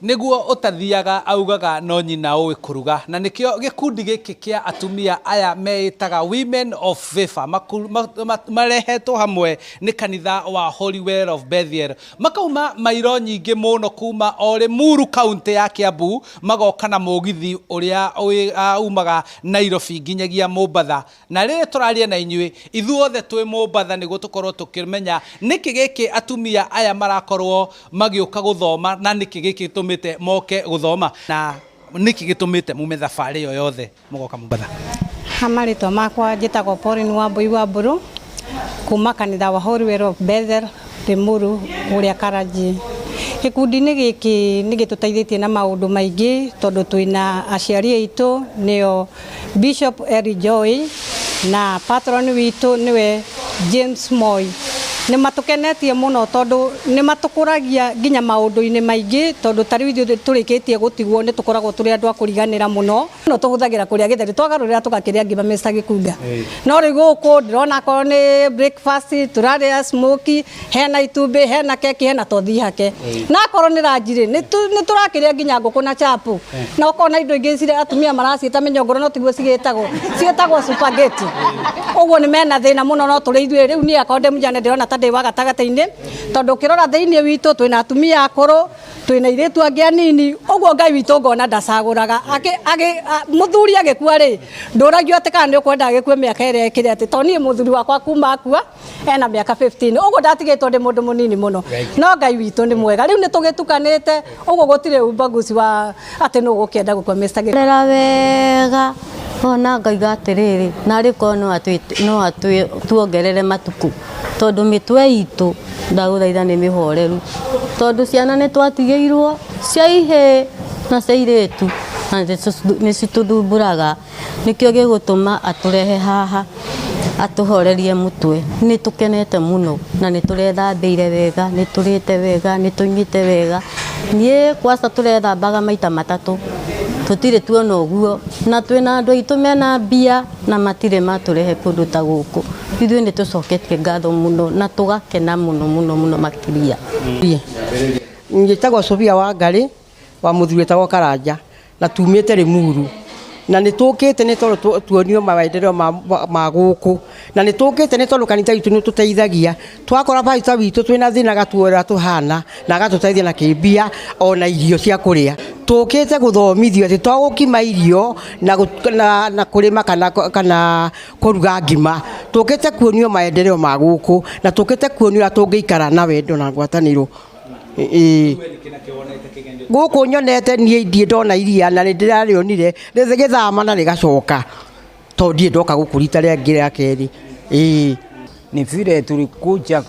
Nĩguo ũtathiaga augaga no nyina ũĩ kũruga, na nĩkĩo gĩkundi gĩkĩ kĩa atumia aya meĩtaga Women of Favor marehetwo hamwe nĩ kanitha wa Holy Well of Bethiel. Makauma mairo nyingĩ mũno kuma o Limuru kauntĩ ya Kiambu, magoka na mũgithi ũrĩa umaga Nairobi nginyagia Mombatha. Na rĩrĩ tũraria na inyuĩ, ithuothe twĩ Mombatha nĩguo tũkorwo tũkĩmenya nĩkĩ gĩkĩ atumia aya marakorwo magĩũka gũthoma na nĩkĩ gĩkĩ gĩtũmĩte moke gũthoma na nĩkĩ gĩtũmĩte mume thabarĩ ĩyo yothe mũgoka Mombatha. Ha marĩtwa makwa njĩtagwo Pauline Wambui wa Mbũrũ kuma kanitha wa Holy Well of Bethel Limuru kũrĩa Karanjĩ. Gĩkundi-inĩ gĩkĩ nĩ gĩtũteithĩtie na maũndũ maingĩ tondũ twĩna aciari aitũ nĩo Bishop Eli Joy na patron witũ nĩwe James Moi. Nĩ matũkenetie mũno tondũ nĩ matũkũragia nginya maũndũ-inĩ maingĩ tondũ ta rĩu ithuĩ tũrĩkĩtie gũtigwo nĩ tũkoragwo tũrĩ andũ a kũriganĩra mũno. No tũhũthagĩra kũrĩa gĩtheri twagarũrĩra tũgakĩrĩa ngima Mr. Gĩkunda. No rĩu gũkũ ndĩrona akorwo nĩ breakfast tũrarĩa smoky, hena itumbĩ, hena keki, hena tothi hake. Na akorwo nĩ lunch rĩ, nĩ tũrakĩrĩa nginya ngũkũ na chapo. Na ũkona indo ingĩ cirĩa atumia maraciĩta mĩnyongoro no tiguo cigĩtagwo, ciĩtagwo spaghetti. Ũguo nĩ mena thĩna mũno no tũrĩ ithuĩ rĩu niĩ akorwo ndĩ mũjane ndĩrona ta ndĩ wa gatagatĩ-inĩ tondũ ũkĩrora thĩinĩ witũ twĩna atumia akũrũ, twĩna airĩtu angĩ anini ũguo Ngai witũ ngona ndacagũraga. Mũthuri agĩkua rĩ, ndũragio atĩ kana nĩ ũkwenda agĩkue mĩaka ĩrĩa ĩkĩrĩ atĩ tondũ niĩ mũthuri wakwa kuma akua ena mĩaka 15 ũguo ndatigĩtwo ndĩ mũndũ mũnini mũno, no Ngai witũ nĩ mwega. Rĩu nĩ tũgĩtukanĩte ũguo gũtirĩ ubaguzi wa atĩ nũ ũgũkĩenda gũkua Mr. Gĩkũyũ. Rera wega ona ngaiga atĩrĩrĩ, narĩ korwo no atuongerere matukũ tondũ mĩtwe itũ ndagũthaitha nĩ mĩhoreru tondũ ciana nĩ twatigĩirwo cia ihĩĩ na cia airĩtu na nĩ citũthumbũraga. Nĩkĩo gĩgũtũma atũrehe haha atũhorerie mũtwe. Nĩ tũkenete mũno na nĩ tũrethambĩire wega, nĩ tũrĩte wega, nĩ tũnyuĩte wega. Niĩ kwanza tũrethambaga maita matatũ, tũtirĩ tuona ũguo. Na twĩna andũ aitũ mena mbia na matirĩ matũrehe kũndũ ta gũkũ. Ithuĩ nĩ tũcoketie ngatho mũno na tũgakena mũno mũno mũno makĩria. Njĩtagwo Sofia Wangarĩ wa mũthuri wĩtagwo Karanja na tumĩte Limuru na nĩ tũkĩte nĩ tondũ tuonio maendeleo ma gũkũ na nĩ tũkĩte nĩ tondũ kanitha witũ nĩ ũtũteithagia twakora pastor witũ twĩna thĩna agatuoera tũhana na agatũteithia na kĩmbia ona irio cia kũrĩa. Tũkĩte gũthomithio atĩ to gũkima irio na kũrĩma kana kũruga ngima, tũkĩte kuonio maendeleo ma gũkũ na tũkĩte kuonio ũrĩa tũngĩikara na wendo na ngwatanĩro. Ĩĩ gũkũ nyonete niĩ ndirĩ ndona iria na nĩ ndĩrarĩonire rĩgĩthama na rĩgacoka tondũ ndirĩ ndoka gũkũ rita rĩangĩ rĩa kerĩ. Ĩĩ. Ni vile tulikuja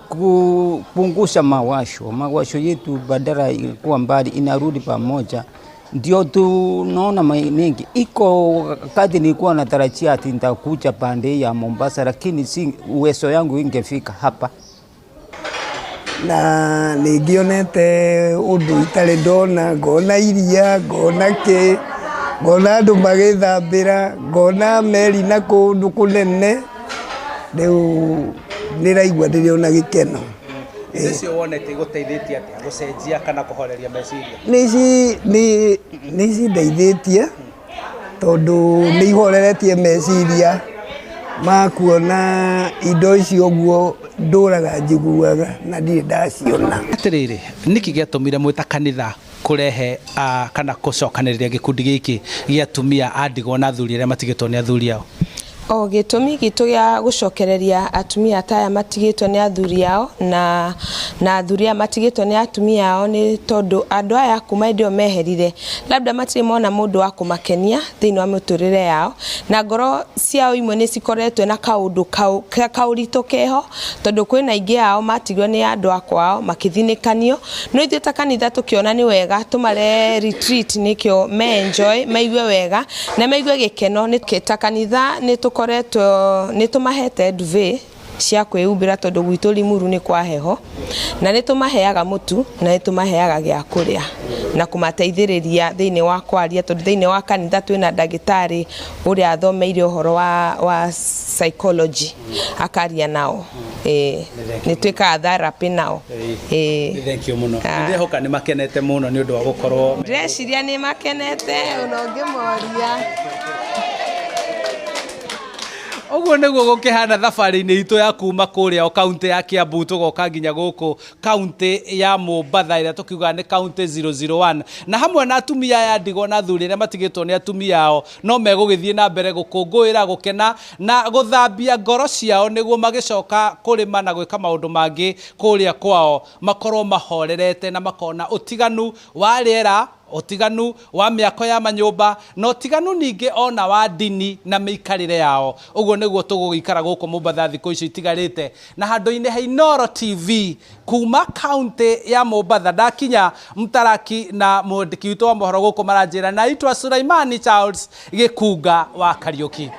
kupunguza mawazo, mawazo yetu badala ilikuwa mbali inarudi pamoja, ndio tunaona mengi. Iko wakati nilikuwa natarajia ati nitakuja pande ya Mombasa, lakini si uwezo yangu ingefika hapa. Na nĩ ngĩonete ũndũ itarĩ ndona, ngona iria, ngona kĩ, ngona andũ magĩthambĩra, ngona meri na kũndũ kũnene, rĩu nĩraigua ndĩrĩ ona gĩkeno. Indo icio wonete igũteithĩtie atĩa gũcenjia kana kũhoreria meciria? Nĩ cindeithĩtie tondũ nĩ ihoreretie meciria ma kuona indo icio ũguo ndũraga njiguaga na ndirĩ ndaciona. Atĩrĩrĩ, nĩkĩ gĩatũmire mwĩ ta kanitha kũrehe kana gũcokanĩrĩria gĩkundi gĩkĩ gĩa atumia a ndigwa na athuri arĩa matigĩtwo nĩ athuri ao? O gĩtũmi gitũ gĩa gũcokereria atumia ta aya matigĩtwo nĩ athuri ao na athuri aya matigĩtwo nĩ atumia ao nĩ tondũ andũ aya kuma hĩndĩ ĩyo meherire labda matirĩ mona mũndũ wa kũmakenia thĩinĩ wa mĩtũrĩre yao na ngoro ciao imwe nĩ cikoretwo na kaũndũ kaũritũ keho tondũ kwĩna aingĩ ao matigwo nĩ andũ a kwao makĩthinĩkanio. No ithuĩ ta kanitha tũkĩona nĩ wega tũmare retreat nĩkĩo me enjoy maigue wega na maigue gĩkeno. Nĩ ta kanitha nĩ tũkoretwo nĩ tũmahete duvet cia kwĩhumbĩra tondũ gwitũ Limuru nĩ kwa heho na nĩ tũmaheaga mũtu na nĩ tũmaheaga gĩa kũrĩa na kũmateithĩrĩria thĩinĩ wa kwaria tondũ thĩinĩ wa kanitha twĩna ndagĩtarĩ ũrĩa athomeire ũhoro wa psychology akaria nao. Ĩĩ, nĩ twĩkaga therapy nao. Ĩĩ. Nĩ thank you mũno. Ah. Ndĩrehoka nĩ makenete mũno nĩ ũndũ wa gũkorwo. Ndĩreciria nĩ makenete ona ũngĩmoria. Ũguo nĩguo gũkĩhana thabarĩ-inĩ itũ ya kuma kũrĩa o kaũntĩ ya Kiambu tũgoka nginya gũkũ kaũntĩ ya Mombatha ĩrĩa tũkiugaga nĩ kaũntĩ 001, na hamwe na atumia aya ndigwa na athuri arĩa matigĩtwo nĩ atumia ao no megũgĩthiĩ na mbere gũkũngũĩra, gũkena na gũthambia ngoro ciao nĩguo magĩcoka kũrĩma na gwĩka maũndũ mangĩ kũrĩa kwao makorwo mahorerete na makona ũtiganu wa rĩera, ũtiganu wa mĩako ya manyũmba na ũtiganu ningĩ ona wa ndini na mĩikarĩre yao. Ũguo nĩguo tũgũgĩikara gũkũ Mombatha thikũ icio itigarĩte, na handũ-inĩ ha Inooro TV kuma kaũntĩ ya Mombatha ndakinya Mtaraki na mwandĩki witũ wa mohoro gũkũ maranjĩra naitwa Sulaimani Charles Gĩkunga wa Kariũki.